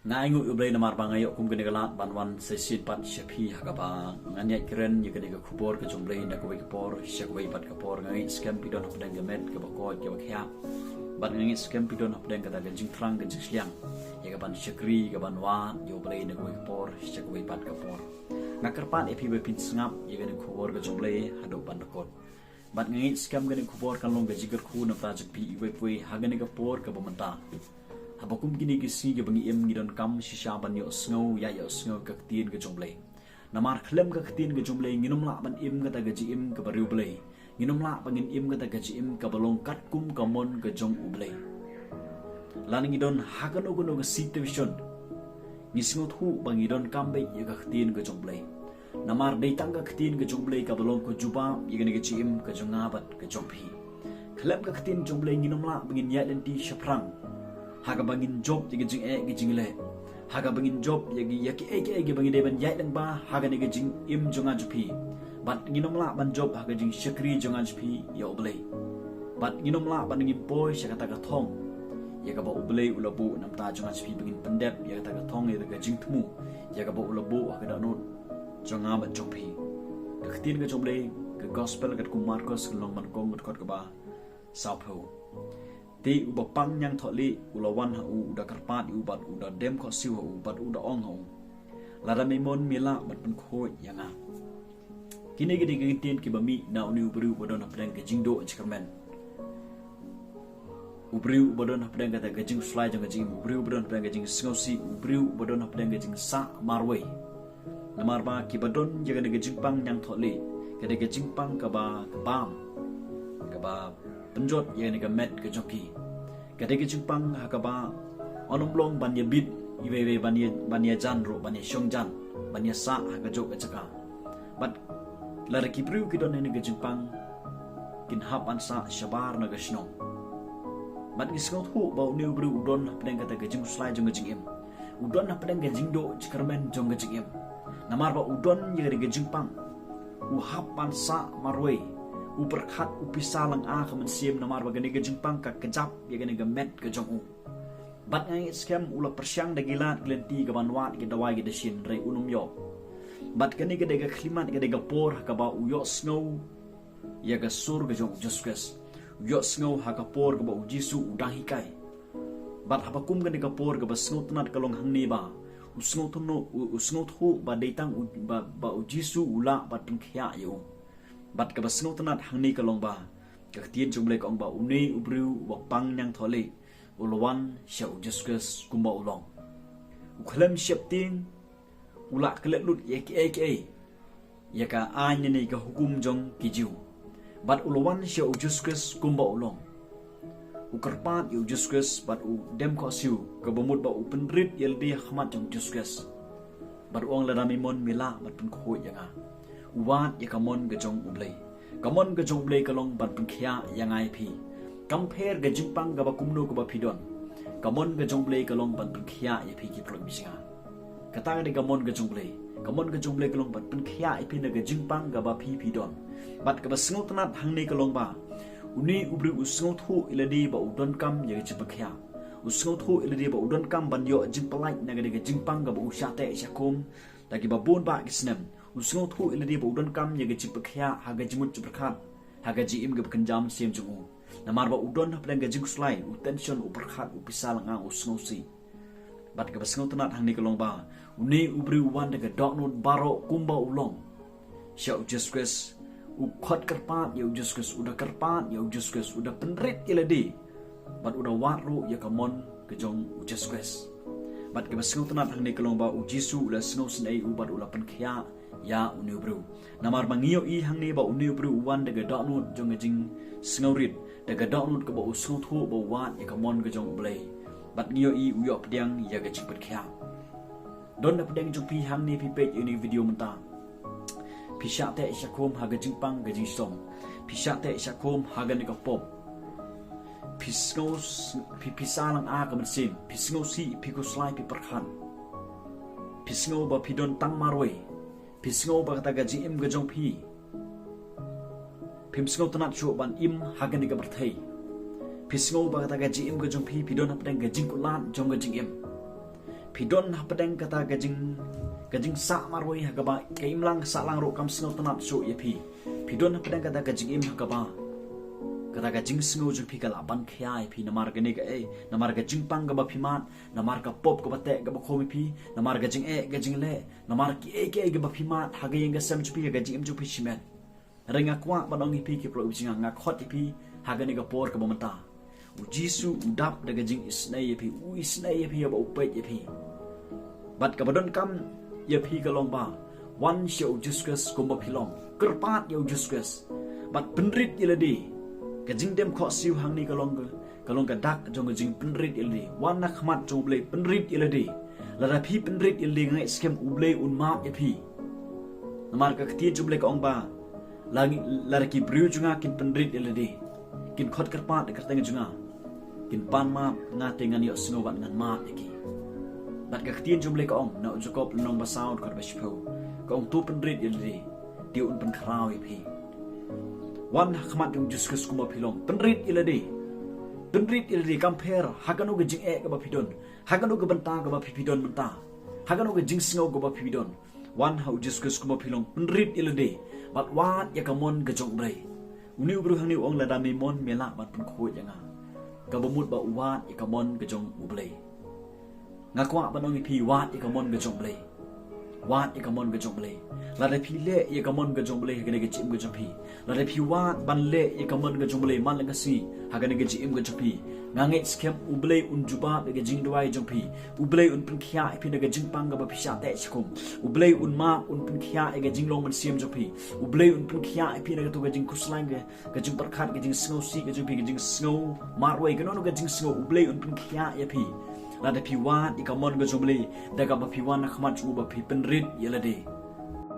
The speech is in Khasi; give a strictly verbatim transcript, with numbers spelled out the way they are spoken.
Nga ainguh ïa U Blei namar ba nga ïoh kum kane ka lad ban wan sa shisien pat sha phi ha kaba ngan ïaid kren ïa kane ka khubor ka jong U Blei na kawei ka por sha kawei pat ka por. Nga ngeit skhem phi don hapdeng ka met kaba koit kaba khiah, bad nga ngeit skhem phi don hapdeng kata ka jingthrang ka jingshiliang ïa kaban shakri, kaban wad ïa U Blei na kawei ka por sha kawei pat ka por. Nga kyrpad ïa phi ba phin sngap ïa kane ka khubor ka jong U Blei haduh ban da kut. Bad nga ngeit skhem kane ka khubor kan long ka jingkyrkhu na bynta jong phi iwei pa iwei ha kane ka por kaba mynta. Haba kum kine ki sngi kiba ngi im ngi donkam shisha ban ïohsngew, ïa ïohsngew ka ktien ka jong U Blei. Namar khlem ka ktien ka jong U Blei ngin ym lah ban im kata ka jingim kaba riewblei. Ngin ym lah ban ngin im kata ka jingim kaba long katkum ka mon ka jong U Blei. Lada ngi don ha kano kano ka situation, ngi sngewthuh ba ngi donkam beit ïa ka ktien ka jong U Blei. Namar dei tang ka ktien ka jong U Blei kaba long ka jubab ïa kane ka jingim ka jong nga bad ka jong phi. Khlem ka ktien jong U Blei ngin ym lah ba ngin ïaid lynti shaphrang ha kaba ngin jop ïa ka jingeh ka jingleh, ha kaba ngin jop ïa ki, ïa kiei kiei kiba ngi dei ban ïaid lyngba ha kane ka jingim jong nga jong phi. Bad ngin ym lah ban jop ha ka jingshakri jong nga jong phi ïa U Blei. Bad ngin ym lah ban ngin poi sha kata ka thong ïa kaba U Blei u la buh na bynta jong nga jong phi, ba ngin pyndep ïa kata ka thong, ïa kata ka jingthmu ïa kaba u la buh ha ka dohnud jong nga bad jong phi. Ka ktien ka jong U Blei, ka gospel katkum u Markos, ka lynnong ba nyngkong, ka dkhot kaba sawphew. Te uba pang ñiangthohlieh u la wan ha u, u da kyrpad ïa u bad u da dem khohsiew ha u bad u da ong ha u, lada me mon me lah ban pynkhuid ïa nga. Kine ki dei ki kyntien kiba mih na une u briew uba don hapdeng ka jingduh jingkyrmen. U briew uba don hapdeng kata ka jingkhuslai jong ka jingim, u briew uba don hapdeng ka jingsngewsih, u briew uba don hapdeng ka jingsah marwei. Namar ba kiba don ïa kane ka jingpang ñiangthohlieh, ka dei ka jingpang kaba, ka bam, kaba pynjot ïa kane ka met ka jong ki. Ka dei ka jingpang ha kaba yn ym long ban ïabit iwei iwei, ban ïa, ban ïajan ruh, ban ïashong jan, ban ïasah ha kajuh ka jaka. Bad lada ki briew ki don ha kane ka jingpang, kin hap ban sah shabar na ka shnong. Bad ngi sngewthuh ba une u briew u don hapdeng kata ka jingkhuslai jong ka jingim, u don hapdeng ka jingduh jingkyrmen jong ka jingim. Namar ba u don ïa kata ka jingpang, u hap ban sah marwei, u pyrkhat, u pisa lynga ka mynsiem, namar ba kane ka jingpang ka kjap ïa kane ka met ka jong u. Bad nga ngeit skhem u la pyrshang da ki lad ki lynti kaban wad ïa ki dawai ki dashin, hynrei un ym ïoh. Bad kane ka dei ka khyllipmat, ka dei ka por ha kaba u ïohsngew ïa ka sur ka jong u Jisu Khrist. U ïohsngew ha ka por kaba u Jisu u dang hikai. Bad haba kum kane ka por kaba sngewtynnat ka long hangne ba u sngewthuh, u, u sngewthuh ba dei tang u, ba, ba u Jisu u lah ban pynkhiah ïa u. Bad kaba sngewtynnat hangne ka long ba ka ktien jong U Blei ka ong ba une u briew uba pang ñiangthohlieh u la wan sha u Jisu Khrist kumba u long. U khlem sheptieng, u la klet lut ïa kiei kiei, ïa ka aiñ ne ka hukum jong ki Jiw. Bad u la wan sha u Jisu Khrist kumba u long. U kyrpad ïa u Jisu Khrist bad u dem khohsiew, kaba mut ba u pynrit ïa lade ha khmat jong u Jisu Khrist. Bad u ong, lada me mon me lah ban pynkhuid ïa nga. U wad ïa ka mon ka jong U Blei. Ka mon ka jong U Blei ka long ban pynkhiah ïa nga ïa phi. Kam pher ka jingpang kaba kumno kaba phi don, ka mon ka jong U Blei ka long ban pynkhiah ïa phi ki paralok ki jong nga. Kata ka dei ka mon ka jong U Blei. Ka mon ka jong U Blei ka long ban pynkhiah ïa phi na ka jingpang kaba phi phi don. Bad kaba sngewtynnat hangne ka long ba une u briew u sngewthuh ïa lade ba u donkam ïa ka jingpynkhiah. U sngewthuh ïa lade ba u donkam ban ïoh jingpyllait na kane ka jingpang kaba u shah teh shah khum da kiba bun bah ki snem. U sngewthuh ïa lade ba u donkam ïa ka jingpynkhiah ha ka jingmut jingpyrkhat, ha ka jingim kaba kynja mynsiem jong u. Namar ba u don hapdeng ka jingkhuslai, u tension, u pyrkhat, u pisa lynga, u sngewsih. Bad kaba sngewtynnat hangne ka long ba une u briew u wan da ka dohnud baroh kumba u long sha u Jisu Khrist. U khot kyrpad ïa u Jisu Khrist, u da kyrpad ïa u Jisu Khrist, u da pynrit ïa lade. Bad u da wad ruh ïa ka mon ka jong u Jisu Khrist. Bad kaba sngewtynnat hangne ka long ba u Jisu u la sngewsynei ïa u bad u la pynkhiah ïa une u briew. Namar ba ngi ïohi hangne ba une u briew u wan da ka dohnud jong ka jingsngewrit, da ka dohnud kaba u sngewthuh ba u wad ïa ka mon ka jong U Blei. Bad ngi ïohi u ïoh pdiang ïa ka jingpynkhiah. Don na pdeng jong phi hangne phi peit ïa une u video mynta. Phi shah teh shah khum ha ka jingpang ka jingshitom. Phi shah teh shah khum ha kane ka pop. Phi sngew, phi, phi sah lynga ka mynsiem. Phi sngewsih, phi khuslai, phi pyrkhat. Phi sngew ba phi don tang marwei. Phi sngew ba kata ka jingim ka jong phi, phim sngewtynnat shuh ban im ha kane ka pyrthei. Phi sngew ba kata ka jingim ka jong phi, phi don hapdeng ka jingkular jong ka jingim. Phi don hapdeng kata ka jing, ka jingsah marwei ha kaba ka imlang ka sahlang ruh kam sngewtynnat shuh ïa phi. Phi don hapdeng kata ka jingim ha kaba kata ka jingsngew jong phi ka la ban khia ïa phi namar kane kaei, namar ka jingpang kaba phi mad, namar ka pop kaba teh kaba khum ïa phi, namar ka jingeh ka jingleh, namar kiei kiei kaba phi mad ha ka ïing ka sem jong phi, ha ka jingim jong phi shimet. Hynrei nga kwah ban ong ïa phi ki paralok jong nga, nga khot ïa phi ha kane ka por kaba mynta. U Jisu u dap da ka jingisynei ïa phi, u isynei ïa phi, haba u peit ïa phi. Bad kaba donkam ïa phi ka long ba wan sha u Jisu Khrist kumba phi long. Kyrpad ïa u Jisu Khrist bad pynrit ïa lade. Ka jingdem khohsiew hangne ka long ka, ka long ka dak jong ka jingpynrit ïa lade. Wan ha khmat jong U Blei, pynrit ïa lade. Lada phi pynrit ïa lade, nga ngeit skhem U Blei un map ïa phi. Namar ka ktien jong U Blei ka ong ba la ngi, lada ki briew jong nga kin pynrit ïa lade, kin khot kyrpad ïa ka kyrteng jong nga, kin pan map, nga te ngan ïohsngew bad ngan map ïa ki. Bad ka ktien jong U Blei ka ong na u Jakob lynnong ba saw dkhot ba shiphew, ka ong, to pynrit ïa lade, te un pynkhraw ïa phi. Wan ha khmat jong u Jisu Khrist kumba phi long, pynrit ïa lade. Pynrit ïa lade, kam pher ha kano ka jingeh kaba phi don, ha kano ka bynta kaba phi, phi don mynta, ha kano ka jingsngew kaba phi, phi don. Wan ha u Jisu Khrist kumba phi long, pynrit ïa lade bad wad ïa ka mon ka jong U Blei. Une u briew hangne u ong, lada me mon me lah ban pynkhuid ïa nga. Kaba mut ba u wad ïa ka mon ka jong U Blei. Nga kwah ban ong ïa phi, wad ïa ka mon ka jong U Blei. Wad ïa ka mon ka jong U Blei. Lada phi leh ïa ka mon ka jong U Blei ha kane ka jingim ka jong phi, lada phi wad ban leh ïa ka mon ka jong U Blei man la ka sngi ha kane ka jingim ka jong phi, nga ngeit skhem U Blei un jubab ïa ka jingduwai jong phi. U Blei un pynkhiah ïa phi na ka jingpang kaba phi shah teh shah khum. U Blei un map, un pynkhiah ïa ka jinglong mynsiem jong phi. U Blei un pynkhiah ïa phi na kato ka jingkhuslai, ka, ka jingpyrkhat, ka jingsngewsih ka jong phi, ka jingsngew marwei, kano kano ka jingsngew, U Blei un pynkhiah ïa phi. Lada phi wad ïa ka mon ka jong U Blei da kaba phi wan ha khmat jong u bad phi pynrit ïa lade.